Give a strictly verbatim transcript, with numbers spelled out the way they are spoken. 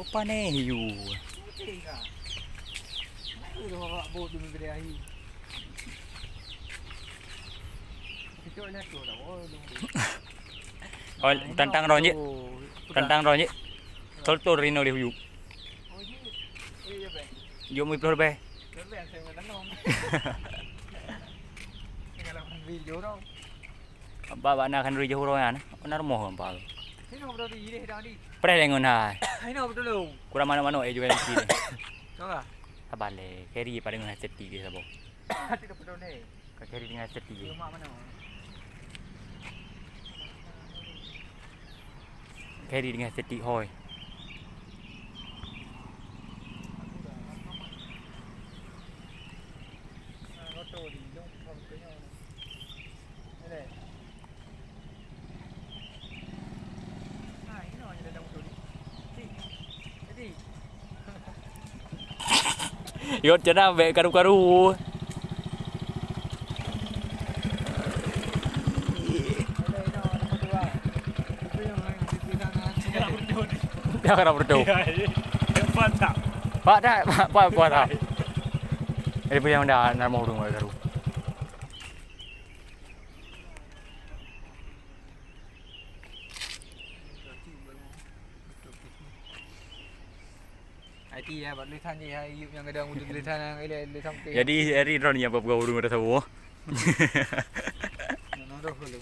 Panéh hiu. Oh, tantang roh jih. Tantang roh jih. Tol-tol rinoe lé hiu. Jom mui ploh leubeh. Ba, ba na khanduri jih uroe nyan, na rumoh gampang. Preh lé ngon hai. Kurang manok-manok, eh, juga lagi deh. Sabar lé, keri paling ngon hai seti deh, sabo. Ka keri dengan seti deh. Keri dengan seti hoi. Yot cana bèk karu-karu. Dah karu betul. Pak tak, pak, pak, pak tak. Jadi punya dah nak mau rumah karu. Ai ti ya, bak tulisan je, ya, Ayub nyang gadang tulisan nyang ilai tulisan putih. Jadi, hari drone nyang apa peugah ureueng ada sawo. Nang roh dulu.